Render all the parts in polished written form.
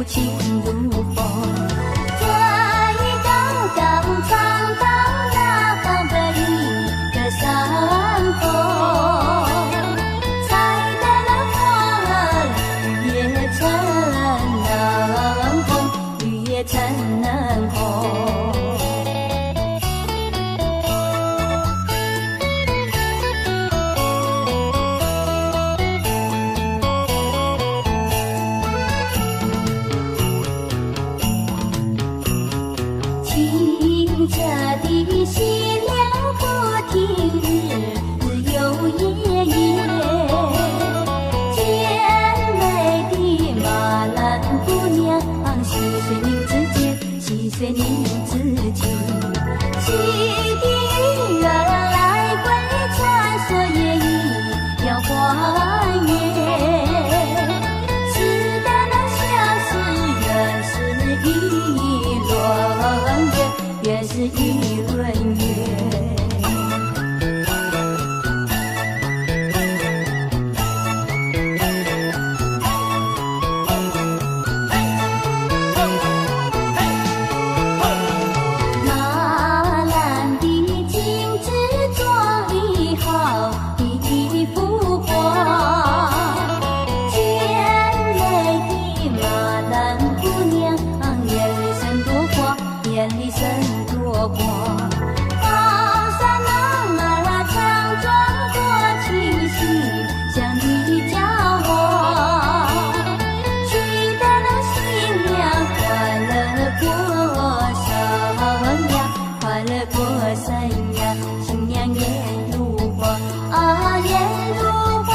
情如風。這一剛剛唱到那方的一個山峰，採得了花兒綠葉成紅，綠葉成紅。清澈的溪流不停日日又夜夜，甜美的馬蘭姑娘，細水凝指尖，細水凝指尖，溪底魚兒來回穿梭，也一樣歡悅。是得那相思原是一輪圓，原是一輪月。馬蘭的精緻壯麗好比一幅畫，甜美的馬蘭姑娘，眼裡生朵花，眼裡生朵花。高山男兒強壯多情心，向你交往，娶得了新娘，快樂過生涯，快樂過生涯，新娘顏如花，啊顏如花。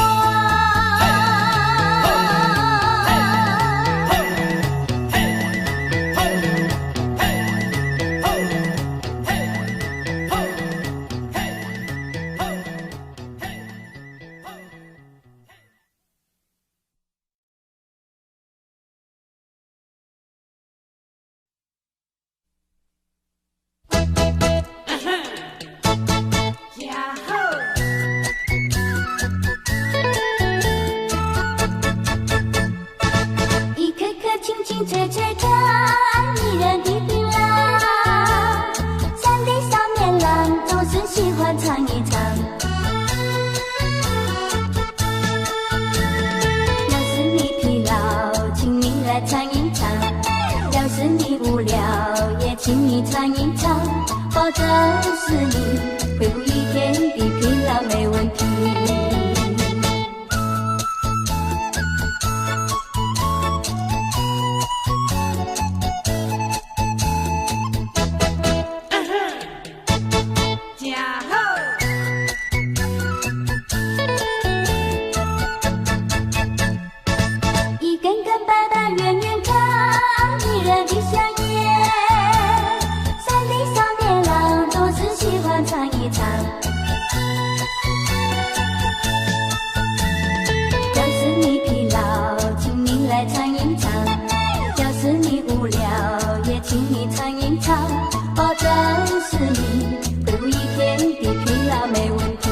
真好。一顆顆清清脆脆可愛迷人的檳榔，山的少年郎總是喜歡嘗一嘗。要是你疲勞，請你來嘗一嘗；要是你無聊，也請你嘗一嘗，保證使你恢復一天的疲勞沒問題。真好。一根根白白圓圓可愛迷人的香煙，山裡少年郎總是喜歡嘗一嘗。要是你疲勞，請你來嘗一嘗；要是你無聊，也請你嘗一嘗，保證使你恢復一天的疲勞沒問題。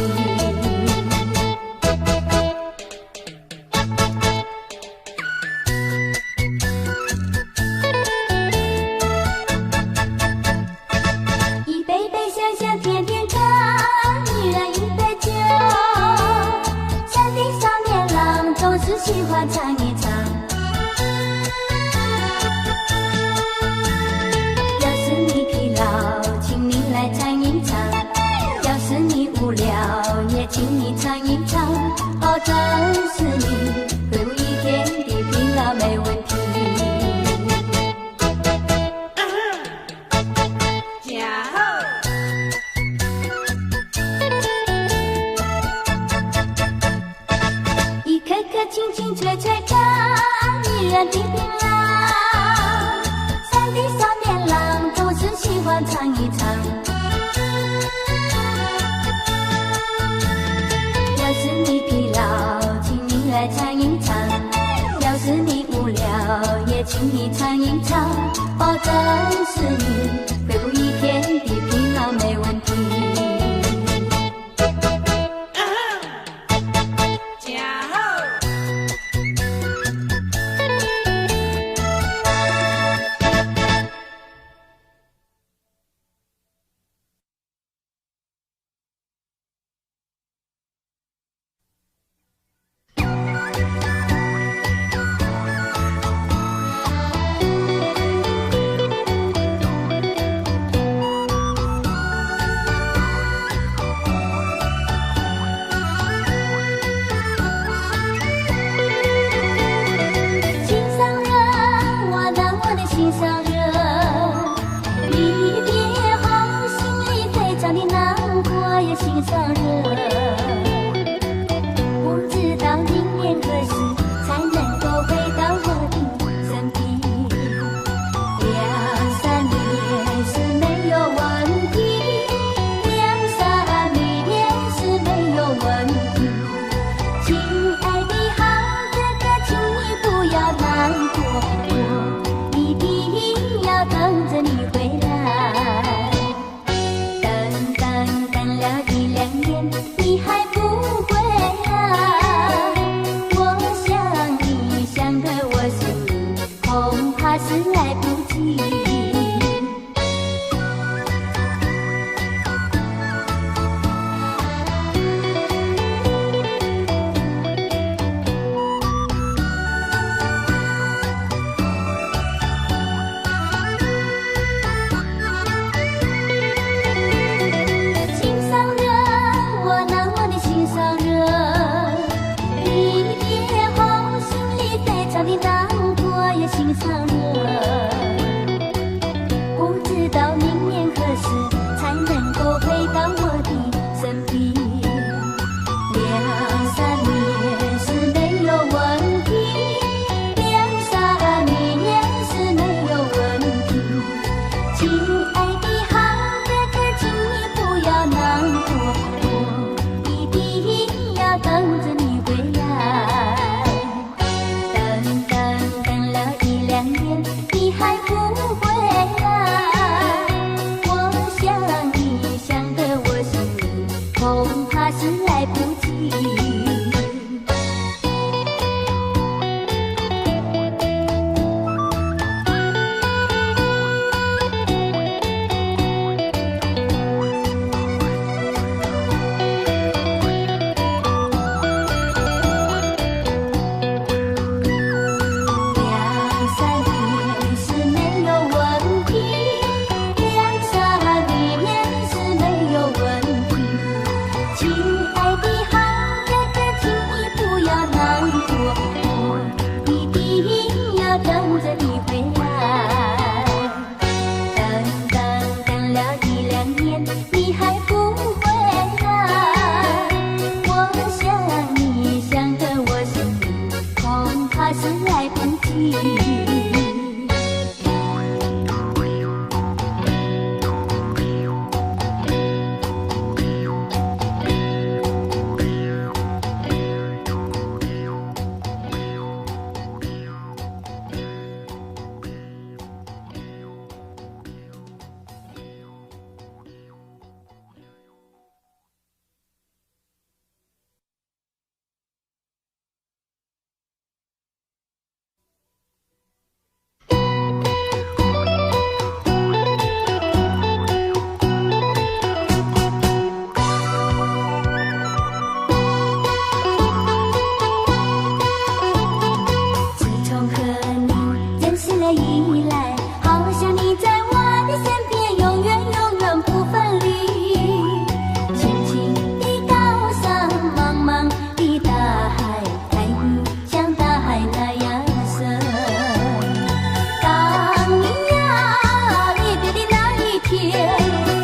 一杯杯香香甜甜可愛迷人一杯酒，山裡少年郎總是喜歡嘗一嘗。要是你疲勞，請你來嘗一嘗；要是你無聊，也請你嘗一嘗，保證使你恢復一天的疲勞沒問題。真好。一顆顆清清脆脆可愛迷人的檳榔，山裡少年郎總是喜歡嘗一嘗。要是你疲勞，請你來嘗一嘗；要是你無聊，也請你嘗一嘗，保證使你恢復一天的疲勞沒問題。真好。過，我一定要等著你回來。等等等了一兩年，你還不回來，我想你想得我心裡恐怕是來不及。心上人，我難忘的心上人，離別後心裡非常的難過呀，心上人。不知道明年何時才能夠回到我的身邊。兩三年是沒有問題，兩三年是沒有問題。親愛的好哥哥，請你不要難過，我一定要等著你回來。等等等了一兩年，你還不回來，我想你想得我心裡恐怕是來不及。兩三年是沒有問題，兩三年是沒有問題。親愛的好哥哥，請你不要難過，我一定要等著你回來。等等等了一兩年，你還不回來，我想你想得我心裡恐怕是來不及。自從和你認識了以來，好像你在我的身邊，永遠永遠不分離。輕輕地高山，茫茫的大海，愛你像大海那樣深。當你呀離別的那一天，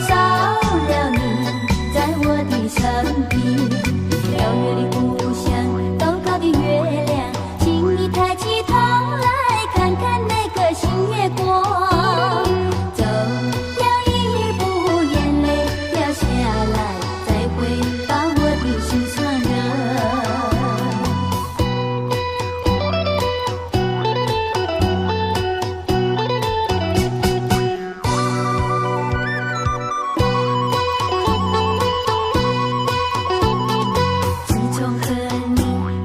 少了你在我的身邊，遙遠的故鄉，高高的月亮，請你抬起頭來看看那個新月光。走了一步，眼淚掉下來，再會把我的心上人。自從和你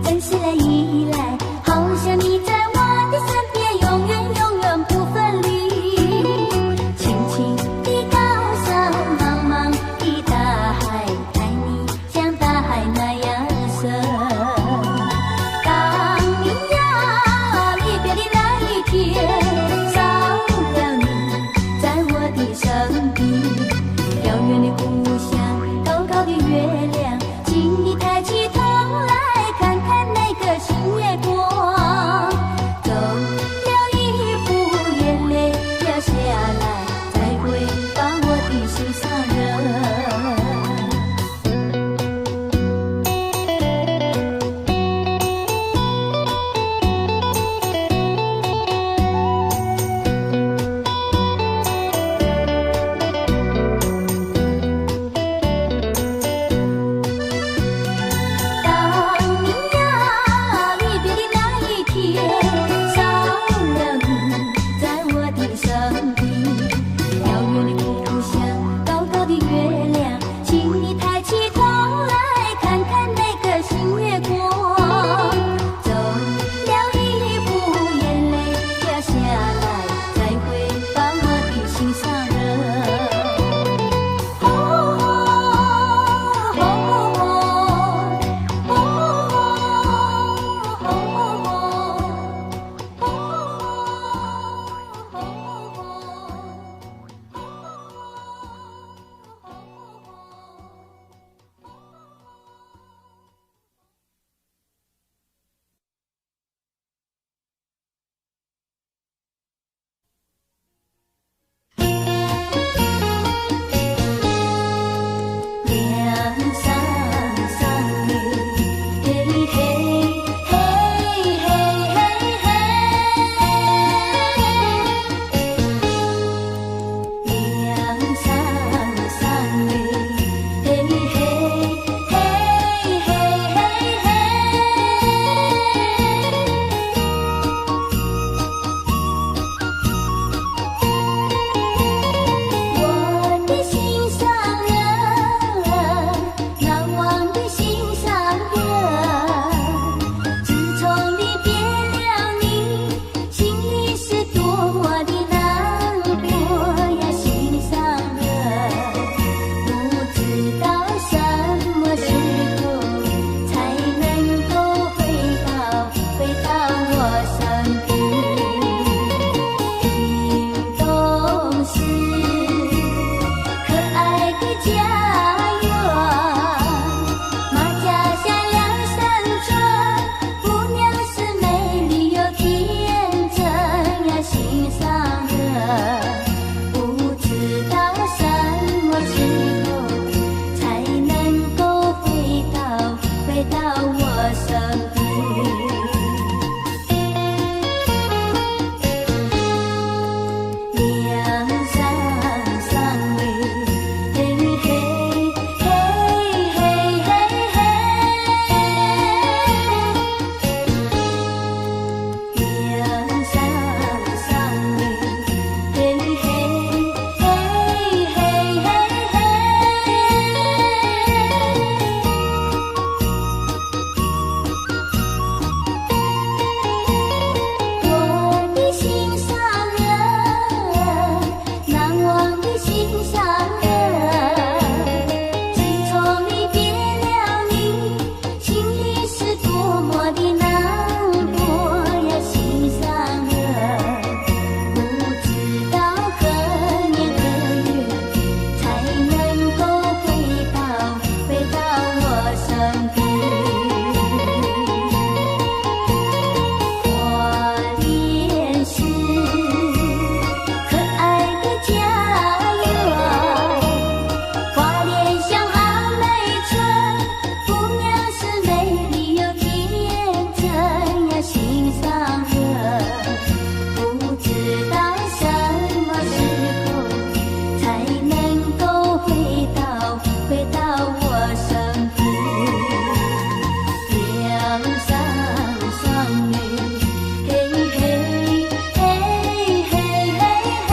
認識了以來，好像你在我的身邊，永遠永遠不分離。輕輕地高山，茫茫的大海，愛你像大海那樣深。當你呀離別的那一天，少了你在我的身邊，遙遠的故鄉，高高的月亮，請你抬起頭來看看那個新月光。走了一步，眼淚掉下來，再會把我的心上人。當你呀離別的那一天，少邊。屏東是可愛的家園，馬家鄉涼山村，姑娘是美麗又天真呀，心上人，不知道什麼時候才能夠回到我身邊。涼山上女，嘿嘿嘿嘿嘿嘿。涼山上女，嘿嘿嘿嘿嘿嘿。我的心上人，難忘的心上人，自從離別了你，心裡是多麼的難過呀，心上人，不知道何年何月才能夠回到我身邊。花蓮是可愛的家園，花蓮鄉阿妹村，姑娘是美麗又天真呀，心上人，不知道什麼時候才能夠回到我身邊。涼山上女，嘿嘿嘿嘿嘿嘿。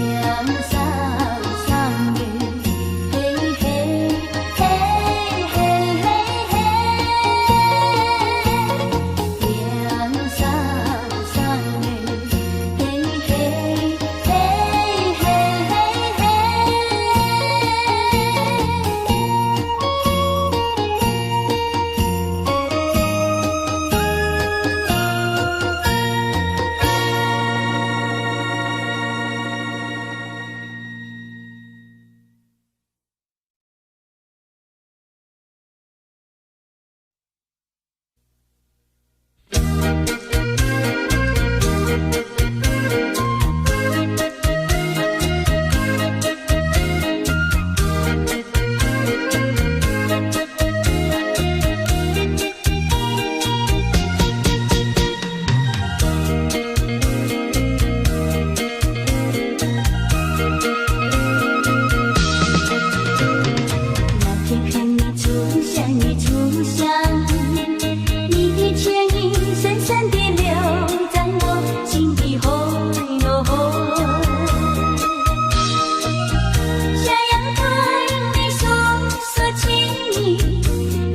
涼山上女，嘿嘿嘿嘿嘿嘿。涼山上女，嘿嘿嘿嘿嘿嘿。那天和你初相遇，初相遇，你的倩影深深地留在我心底吼喲吼。想要對你說說情意，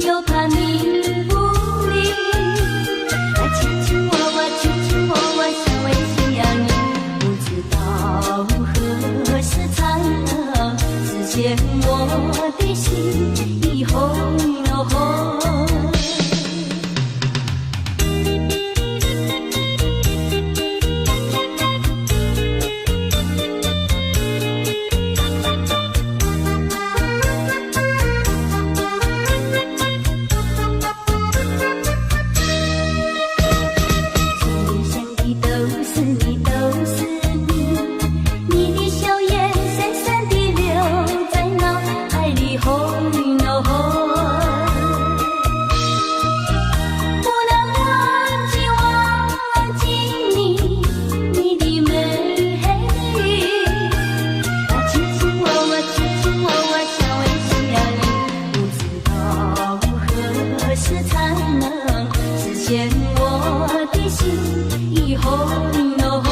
又怕你無禮。來親親我我，親親我我，想為信仰你，不知道何時才能實現我的心意吼喲吼。心裡想的都是你，都是你，你的笑顏深深地留在腦海裡，吼喲吼。不能忘記，忘記你，你的美麗。啊，親親我我，親親我我，想為信仰你，不知道何時才能實現我的心意，吼喲吼。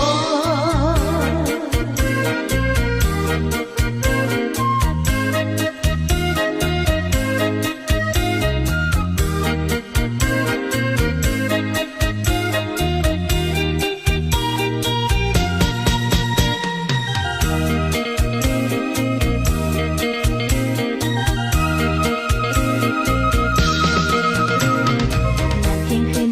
那天和你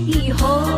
予喏。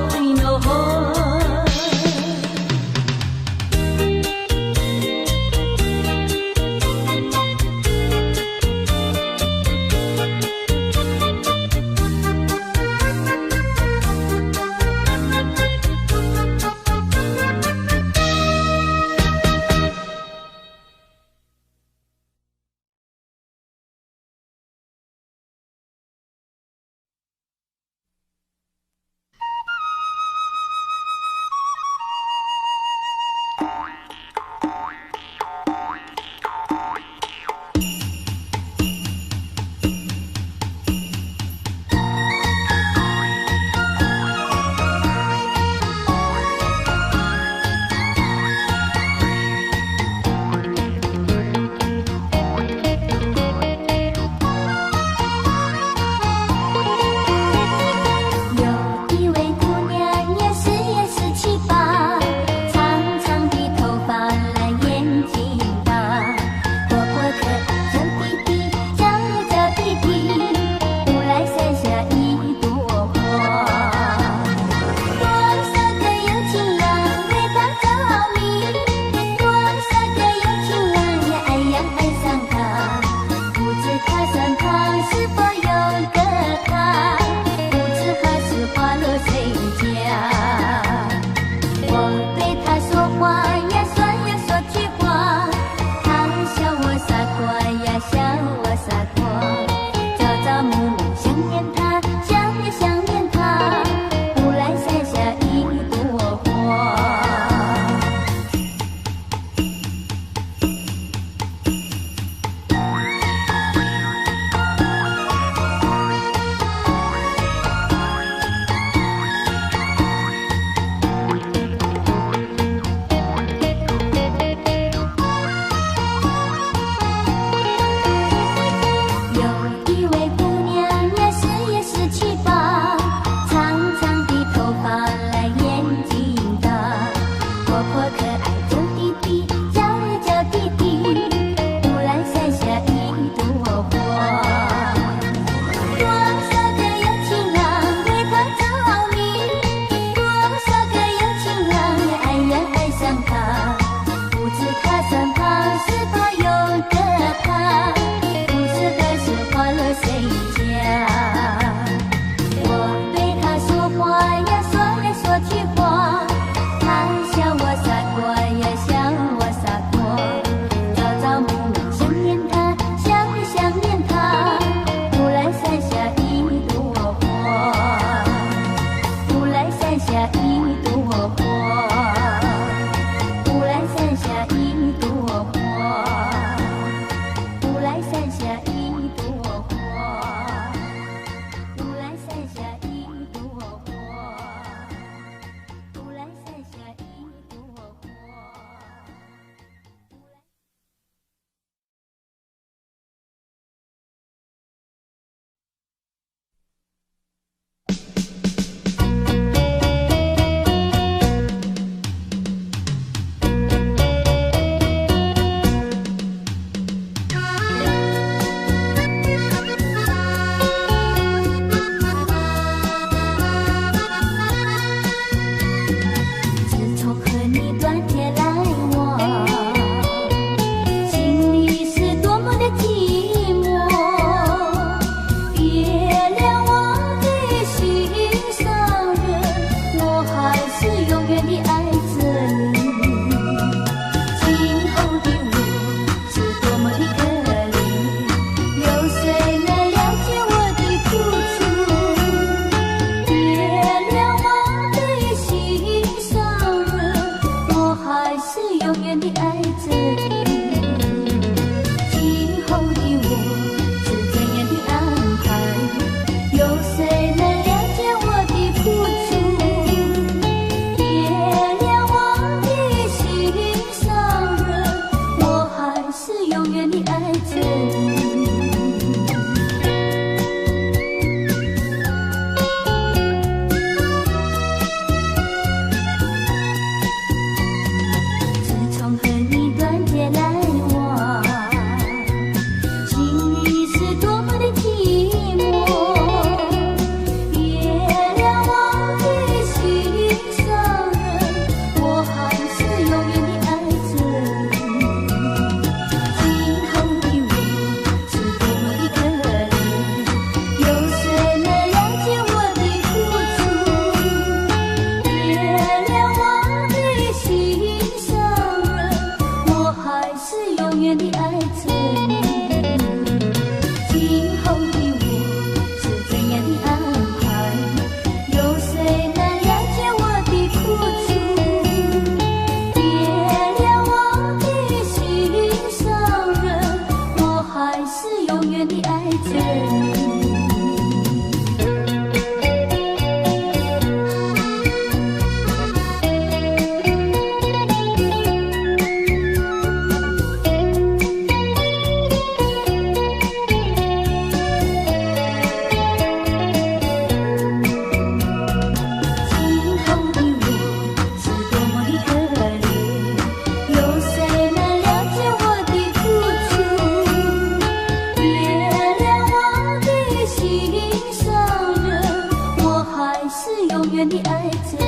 愛著你。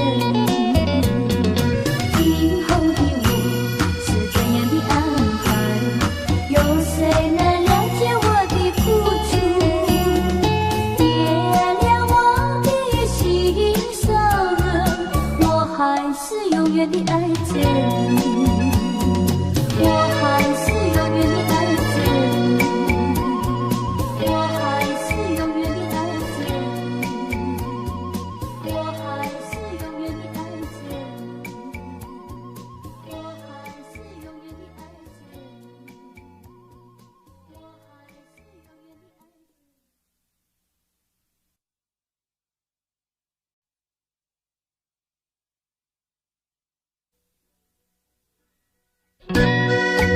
今後的我是怎樣的安排？有誰能了解我的苦楚？點亮我的心上人，我還是永遠的愛著你。我還是永遠的愛著你，我還是永遠的愛著你，我還是永遠的愛著你，我還是永遠的愛著你，我還是永遠的愛著你。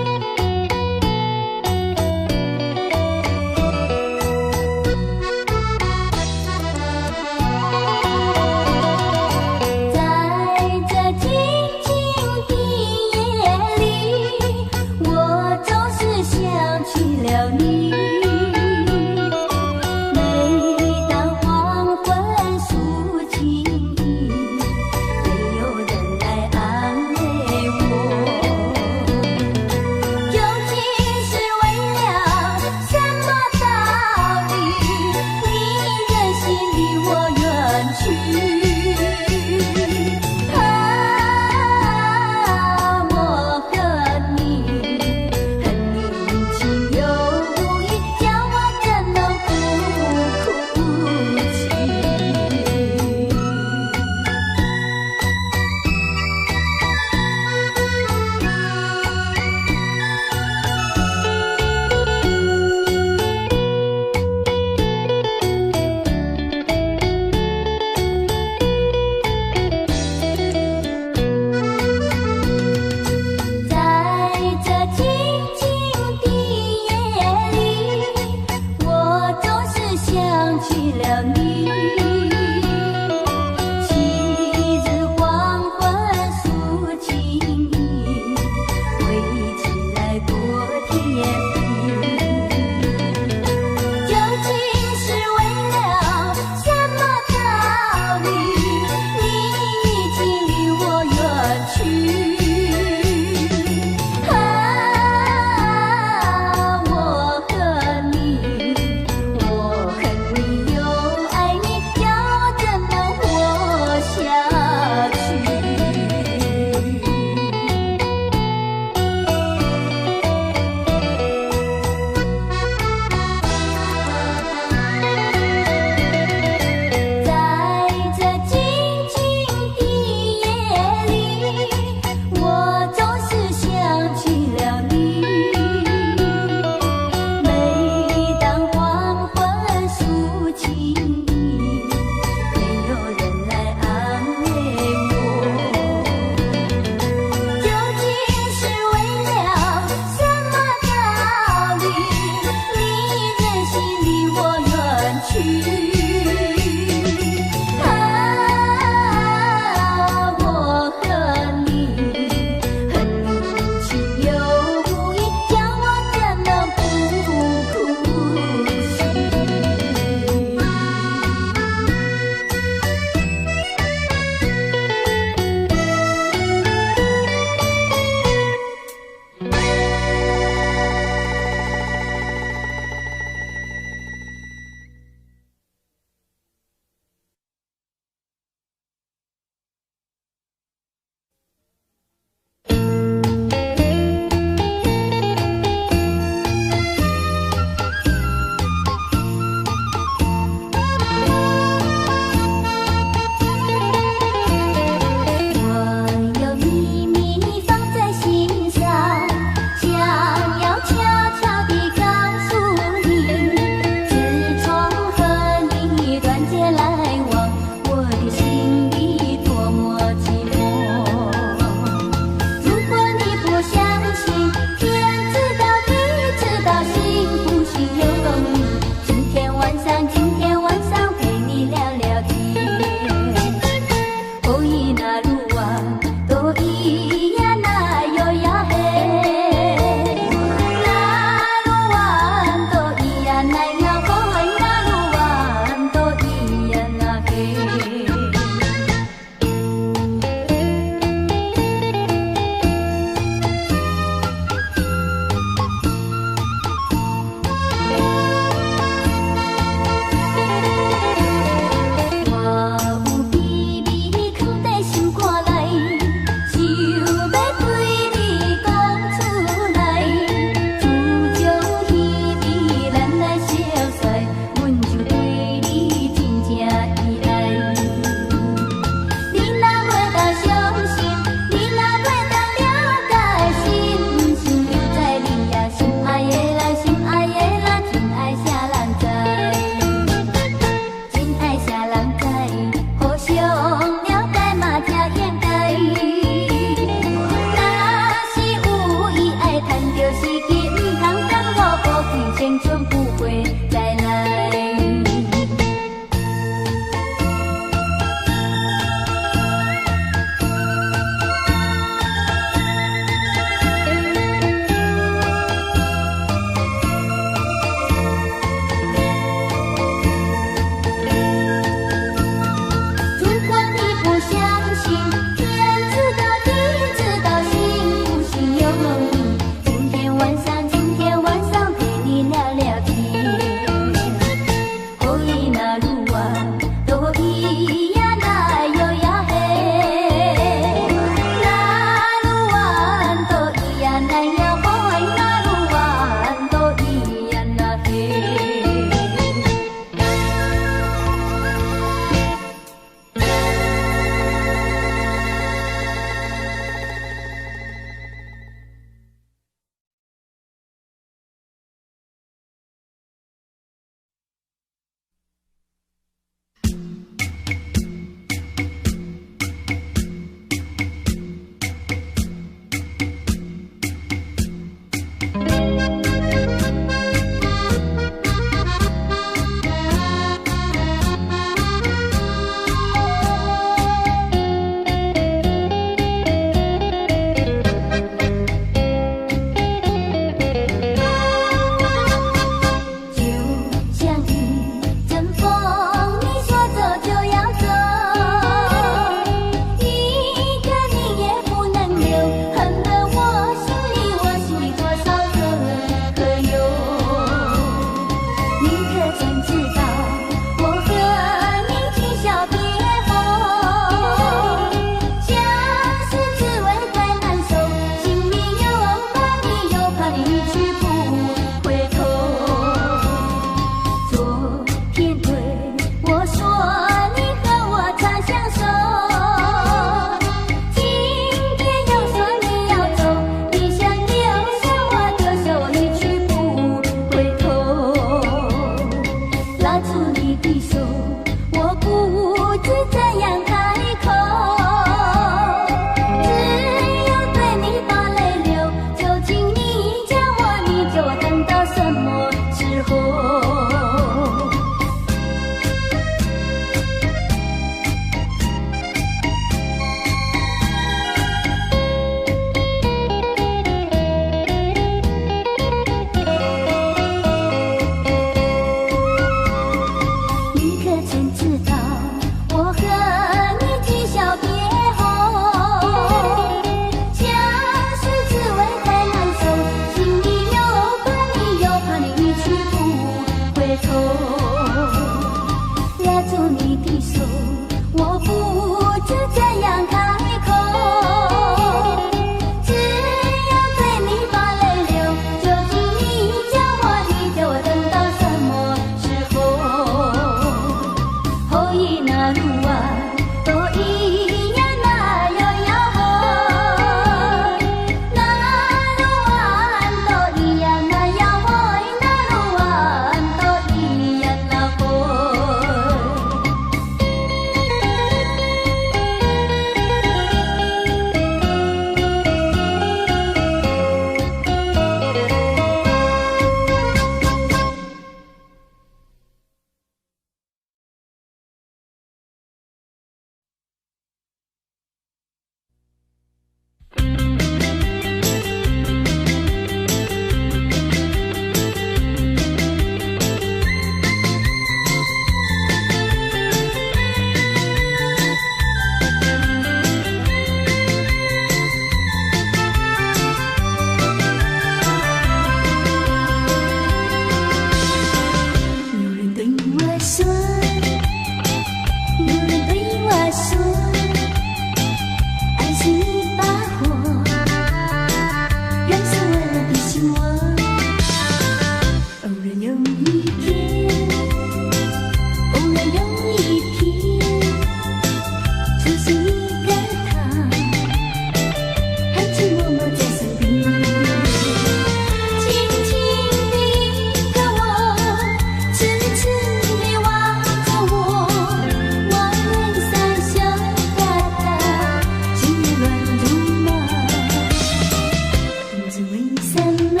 什麼，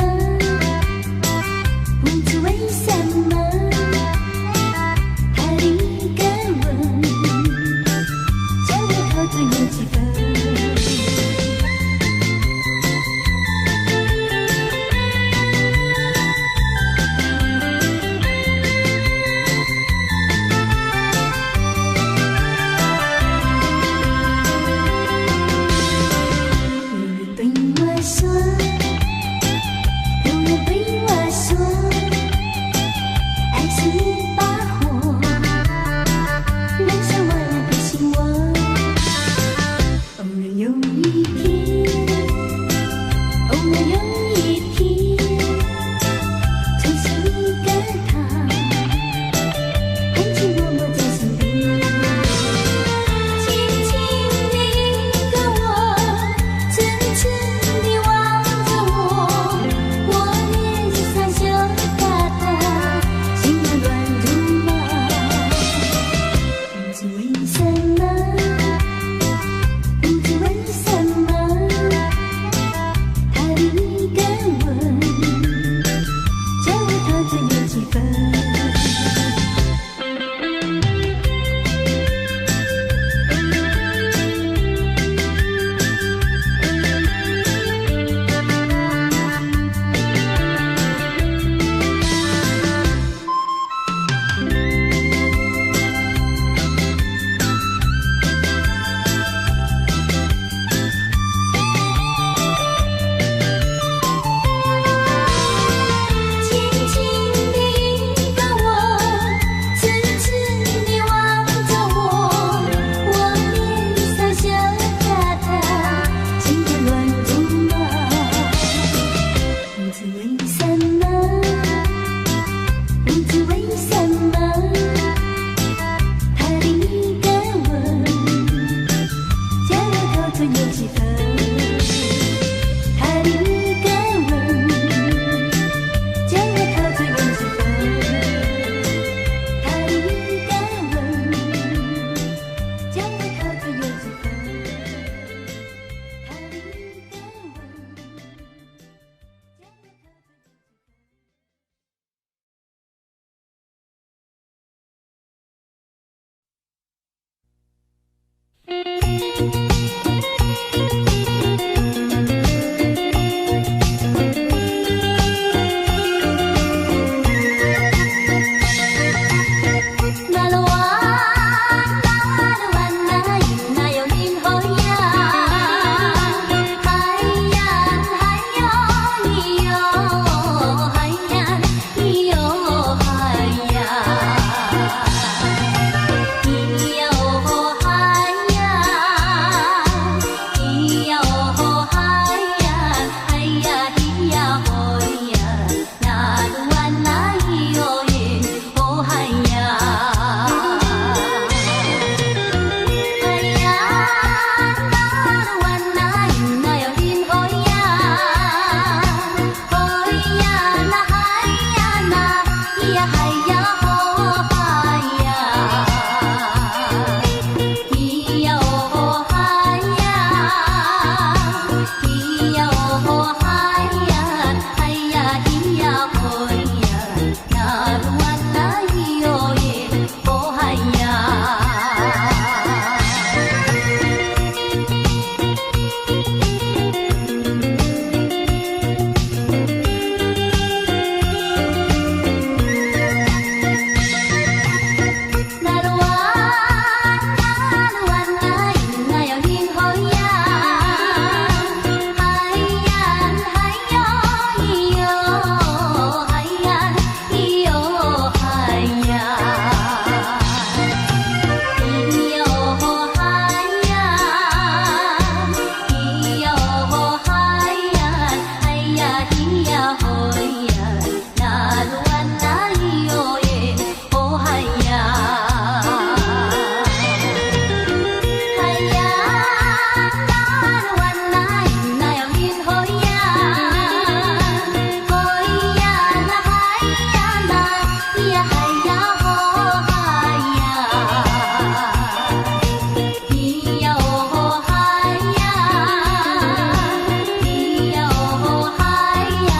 不知為什麼，他的一個吻，叫我陶醉有幾分。有人對我說，有人對我說，愛是一把火，燃燒我的心窩。偶爾有一天，偶爾有一天，出現一個他，含情脈脈在身邊，輕輕的一個吻，深深地望着我，我臉上羞答答，心兒亂如麻。不知為什麼，不知為什麼，他的一個吻，叫我陶醉有幾分。輕輕的一個吻，痴痴地望着我，我臉上羞答答，心兒亂如麻。不知為什麼，不知為什麼，他的一個吻，叫我陶醉有幾分。他的一個吻，叫我陶醉有幾分。他的一個吻，叫我陶醉有幾分。他的一個吻，叫我陶醉有幾分。那羅哇那羅哇那咿那喲咿吼呀，嗨呀嗨喲咿喲嗨呀咿喲嗨呀，咿喲嗨呀，咿喲嗨呀，嗨呀咿呀吼呀，那羅哇那咿喲咿吼嗨呀。嗨呀，那羅哇那咿那喲咿吼呀，吼呀那嗨呀那咿呀嗨呀吼嗨呀，咿呀哦嗨呀，咿呀哦嗨呀，嗨呀咿呀吼呀，那羅哇那咿喲咿吼嗨呀。那羅哇那羅哇那咿那喲咿吼呀，嗨呀嗨喲咿喲嗨呀咿喲嗨呀，咿喲嗨呀，咿喲嗨呀，嗨呀咿呀吼呀，那羅哇那咿喲咿吼嗨呀。嗨呀，那羅哇那咿那喲咿吼呀，吼呀那嗨呀那咿呀嗨呀吼嗨呀，咿呀哦嗨呀，咿呀哦嗨呀，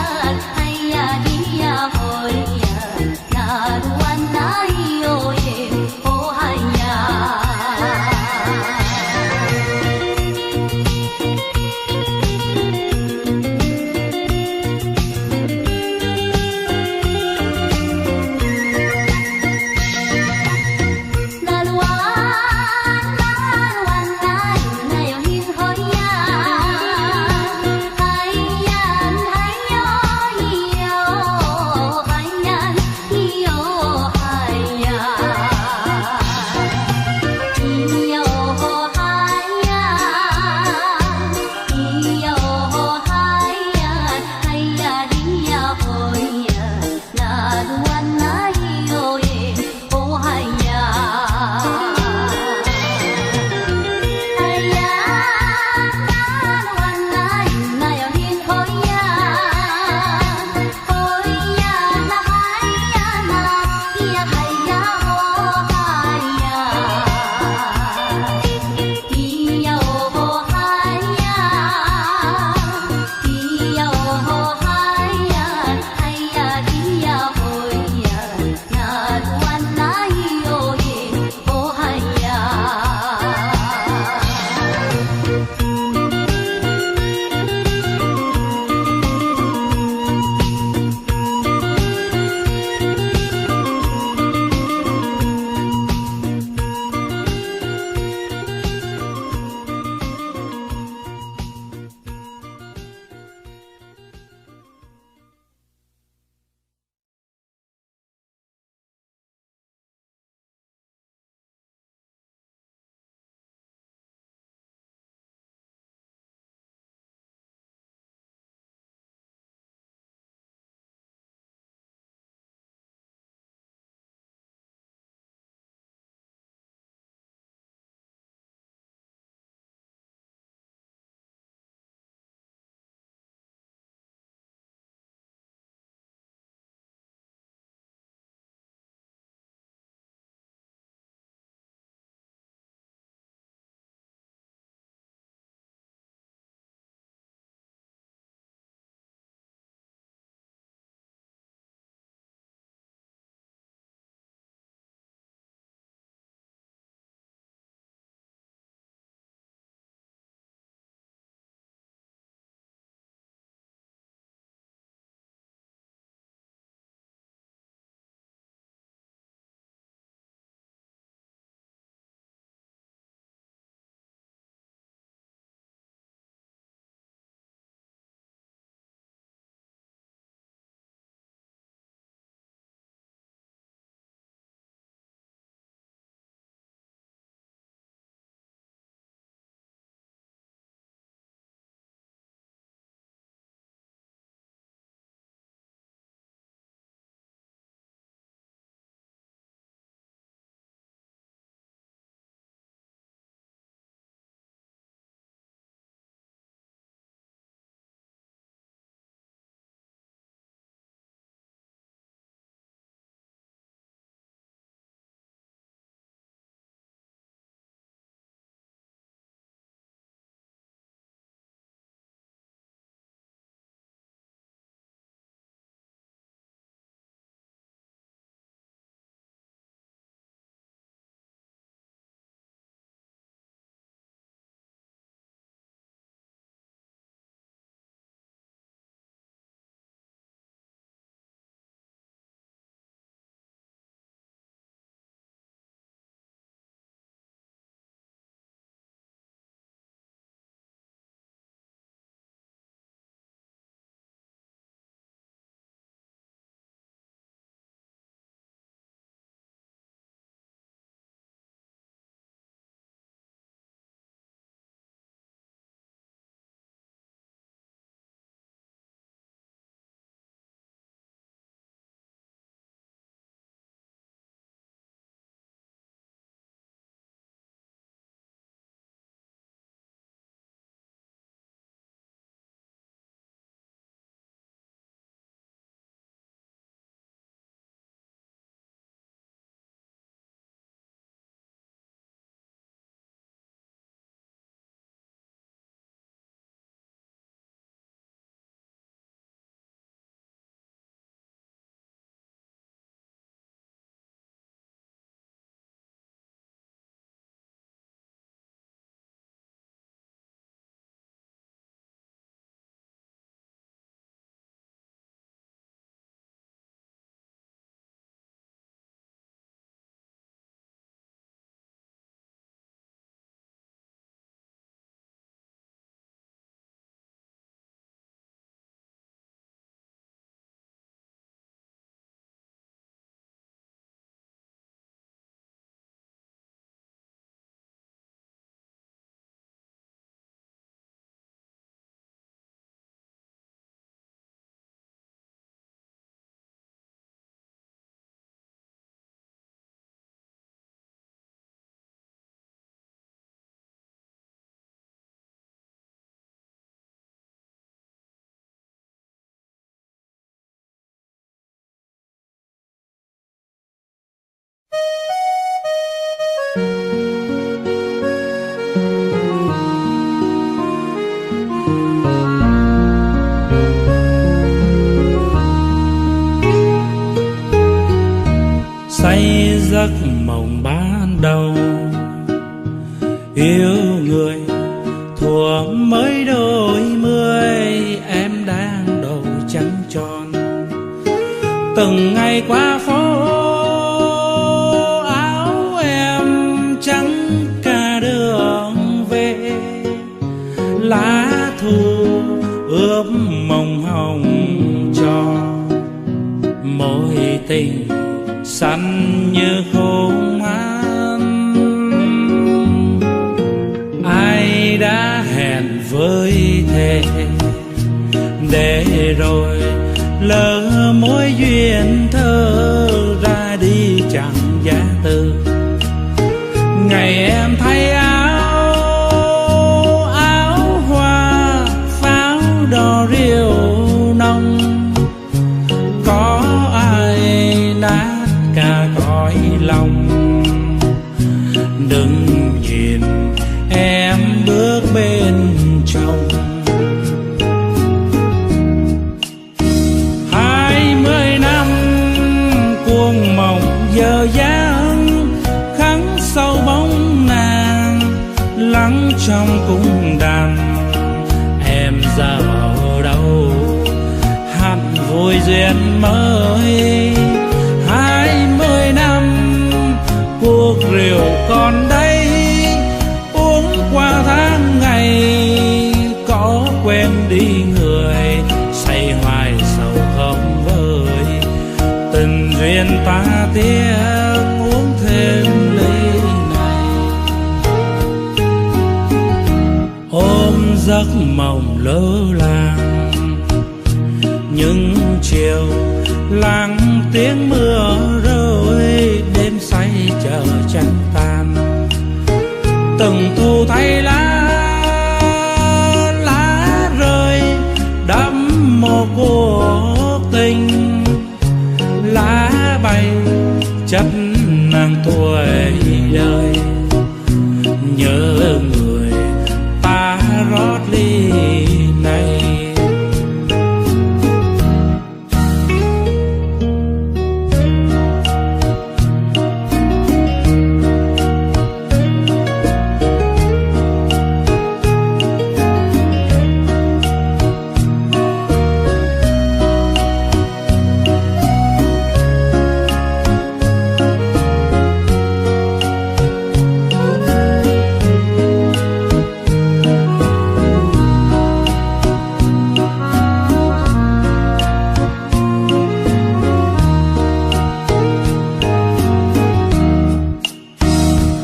Say giấc mộng ban đầu, yêu người thuở mới đôi mươi, em đang đầu trắng tròn. Từng ngày qua phố, áo em trắng cả đường về, lá thu ướp mộng hồng cho mối tình xanh như khôn an. Ai đã hẹn với thề để rồi lỡ mối duyên thơ, ra đi chẳng giã từ. Ngày em thay áo, áo hoa pháo đỏ rượu nồng, có ai nát cả cõi lòng. Đừng nhìn em bước bên chồng, 20 năm cuồng mộng giờ dáng khắc sâu bóng nàng, lắng trong cung đàn. Em giờ ở đâu, hát vui duyên mới. 20 năm cuộc rượu còn đây, uống qua tháng ngày có quên đi người, say hoài sầu không vơi. Tình duyên ta tiếc, uống thêm ly này, ôm giấc mộng lỡ làng. Những chiều lắng tiếng mưa rơi, đêm say chờ trăng tàn. Từng thu thay lá, lá rơi đắm một cuộc tình, lá bay chất nàng tuổi đời. Nhớ người ta rót ly này.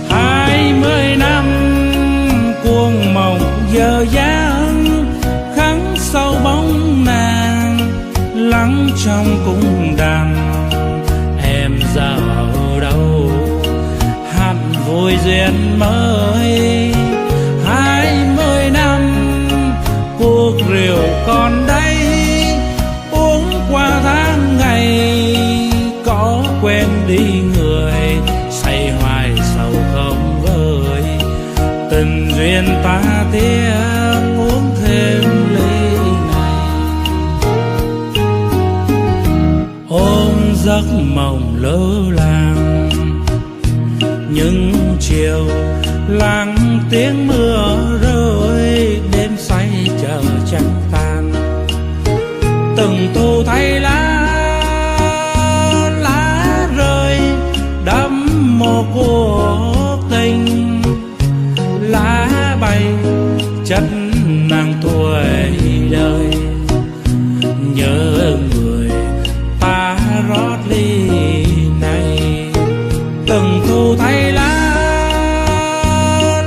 20 năm cuồng mộng giờ dáng khắc sâu bóng nàng, lắng trong cung đàn. Em giờ ở đâu, hát vui duyên mới. 20 năm cuộc rượu còn đây, uống qua tháng ngày có quên đi người, say hoài sầu không vơi. Tình duyên ta tiếc, uống thêm ly này, ôm giấc mộng lỡ làng. Những chiều lắng tiếng mưa rơi, đêm say chờ trăng tàn. Từng thu thay lá, lá rơi đắm một cuộc tình, lá bay chất nàng tuổi đời. Nhớ người ta rót ly này. Từng thu thay lá,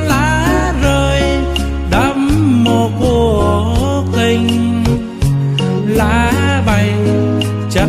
lá rơi đắm một cuộc tình, lá bay chất